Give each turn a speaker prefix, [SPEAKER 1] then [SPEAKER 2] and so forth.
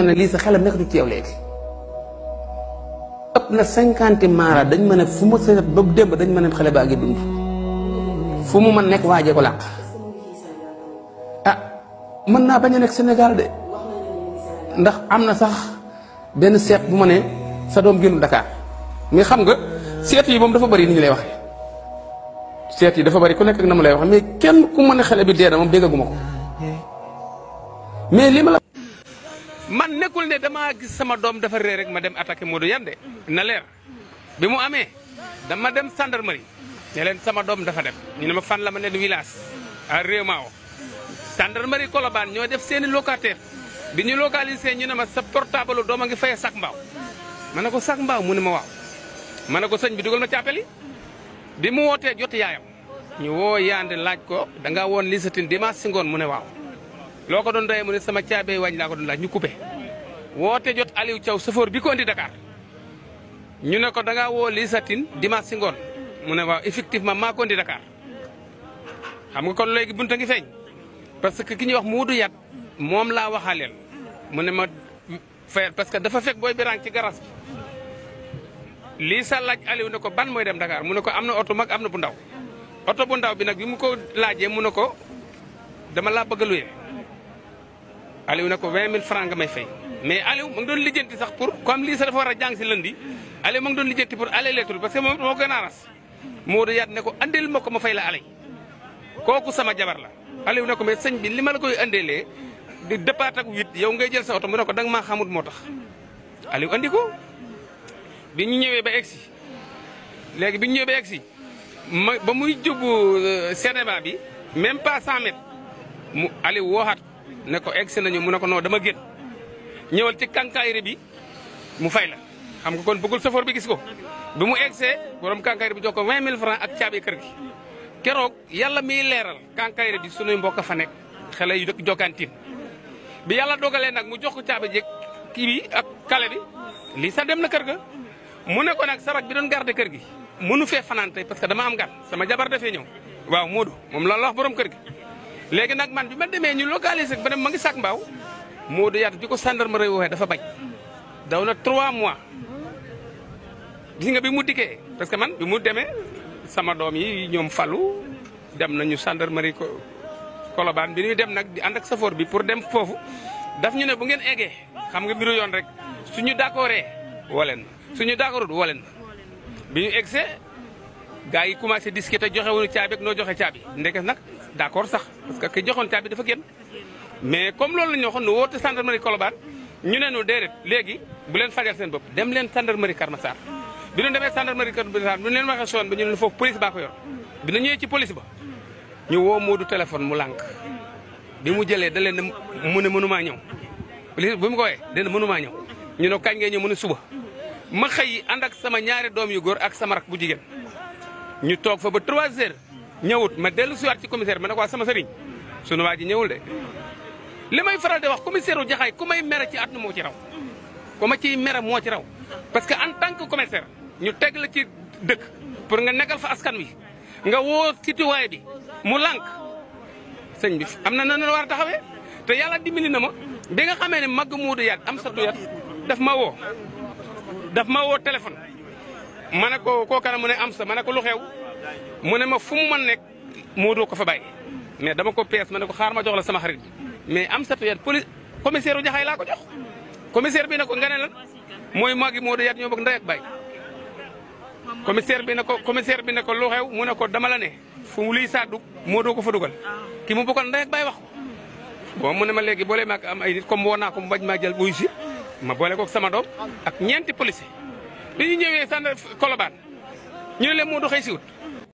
[SPEAKER 1] ne lii sa xelam nekkatu ci yow léegi ëpp na 50 maara dañ mën a fu ma seet ba démb dañ mën a xale baa ngi dund fu mu mën nekk waajee ko làq ah mën naa bañ a nekk Sénégal de ndax am na sax benn seet bu ma ne sa doom génnu Dakar mais xam nga seet yi moom dafa bari ni ñu lay waxee seet yi dafa bari ku nekk ak na mu lay waxee mais kenn ku mën a xale bi dee na moom déggaguma ko mais li ma la man nekkul ne damaa gis sama doom dafa réer rek ma dem attaqué Modou Yane na leer bi mu amee dama dem gendarmerie ne leen sama doom dafa dem ñu ne ma fan la ma ne village à Rémao gendarmerie Colobane ñoo def seeni locataire bi ñu localisé ñu ne ma sa portable doom a ngi fay sac mbaaw ma ne ko sac mbaaw mu ne ma waaw ma ne ko sëñ bi dugal ma càppeli bi mu wootee jot yaayam ñu woo Yande laaj ko da ngaa woon lisatin dimanche si ngoon mu ne waaw loo ko doon doyee mu ne sama caabee wañ laa ko doon laaj ñu coupé woote jot Aliou Thiaw chauffeur bi ko indi Dakar ñu ne ko da ngaa woo lisatin dimanche si ngoon mu ne waaw effectivement maa ko indi Dakar xam nga kon léegi bunta ngi feeñ parce que ki ñuy wax Modou Yane moom laa waxaaleel mu ne ma fayal parce que dafa fekk booy birang ci garas bi lii sa laaj Aliou ne ko ban mooy dem Dakar mu ne ko am na oto mag am na bu ndaw oto bu ndaw bi nag bi mu ko laajee mu ne ko dama laa bëgg a luye Aliou ne ko 20 000 francs nga may fay mais Aliou ma ngi doon lijjanti sax pour comme lii sa dafa war a jàng si lundi Aliou ma ngi doon lijjanti pour aller lettre parce que moom moo gën a ras Modou Yane ne ko andil ma ko ma fay la alay kooku sama jabar la Aliou ne ko mais sëñ bi li ma la koy andeelee di départ ak 8 yow ngay jël sa oto mu ne ko danga maa xamut moo tax Aliou andi ko bi ñu ñëwee ba egsi léegi bi ñu ñëwee ba egsi ba muy jubbu cinéma bi même pas 100 mètres mu Aliou wooxaat ne ko egsi nañu mu ne ko non dama génn ñëwal ci kànkaayre bi mu fay la xam nga kon bëggul chauffeur bi gis ko bi mu egsee borom kànkaayre bi jox ko 20 000 francs ak caabi kër gi keroog yàlla miy leeral kànkaayre bi sunuy mbokk fa nekk xale yu dëkk jokkantiin bi yàlla dogalee nag mu jox ko caabi jeeg kii bi ak kale bi lii sax dem na kër ga mu ne ko nag sarak bi doon garder kër gi mënu fee fanaan tey parce que dama am gan sama jabar dafee ñëw waaw Modou moom loolu la wax borom kër gi léegi nag man bi ma demee ñu localiser ba dem ma ngi sac mbaaw Modou Yane bi ko gendarmerie waxee dafa bañ daw na 3 mois gis nga bi mu dikkee parce que man bi mu demee sama doom yi ñoom falu dem nañu gendarmerie Colobane bi ñuy dem nag di ànd ak safoor bi pour dem foofu daf ñu ne bu ngeen eggee xam nga mbiru yoon rek suñu d'accordee woleen suñu d'accordul woleen bi ñu eggsee gars yi commencé discuter joxe wuñu caabi ak noo joxe caabi ndeke nag d'accord sax parce que ki joxoon caabi dafa génn mais comme loolu la ñu waxoon nu woote gendarmerie Colobane ñu ne nu déedéet léegi bu leen fajal seen bopp dem leen gendarmerie Keur Massar bi ñu demee gendarmerie Keur Massar bi ñu leen waxee soon ba ñu ne foofu police baa ko yor bi ñu ñëwee ci police ba ñu woo Modou téléphone mu lànk bi mu jëlee da leen mu ne mënumaa ñëw police bi mu ko wooyee da leen mënumaa ñëw ñu ne kañ ngay ñëw mu ne suba ma xëy ànd ak sama ñaari doom yu góor ak sama rak bu jigéen ñu toog fa ba 3 heures ñëwut ma dellu siwaat ci commissaire ma ne ko waa sama sëriñ sunu waa ji ñëwul de li may faral di wax commissaire u Jaxaay ku may mere ci àdduna moo ci raw ku ma ciy mere moo ci raw parce que en tant que commissaire ñu teg la ci dëkk pour nga nekkal fa askan wi nga woo citoyen bi mu lànk sëñ bi am na nan la war a taxawee te yàlla dimbali na ma bi nga xamee ne mag Modou Yane am sa tuyat daf ma woo téléphone ma ne ko kookana mu ne am sa ma ne ko lu xew mu ne ma fu mu mën nekk Modou ko fa bàyyi mais dama ko pees ma ne ko xaar ma jox la sama xarit mais am sa tuyat police commissaire u Jaxaay laa ko jox commissaire bi ne ko nga ne lan mooy magi Modou Yane ñoo bokk ndey ak baay commissaire bi ne ko lu xew mu ne ko dama la ne fu mu liy saddu Modou ko fa dugal ki mu bokkal ndey ak baay wax ko bon mu ne ma léegi boole maak am ay nit comme woo naa ko mu bañ maa jël muy si ma boole kook sama doom ak ñeenti policier bi ñu ñëwee sànn Colobane ñu ne leen Modou xëy si wut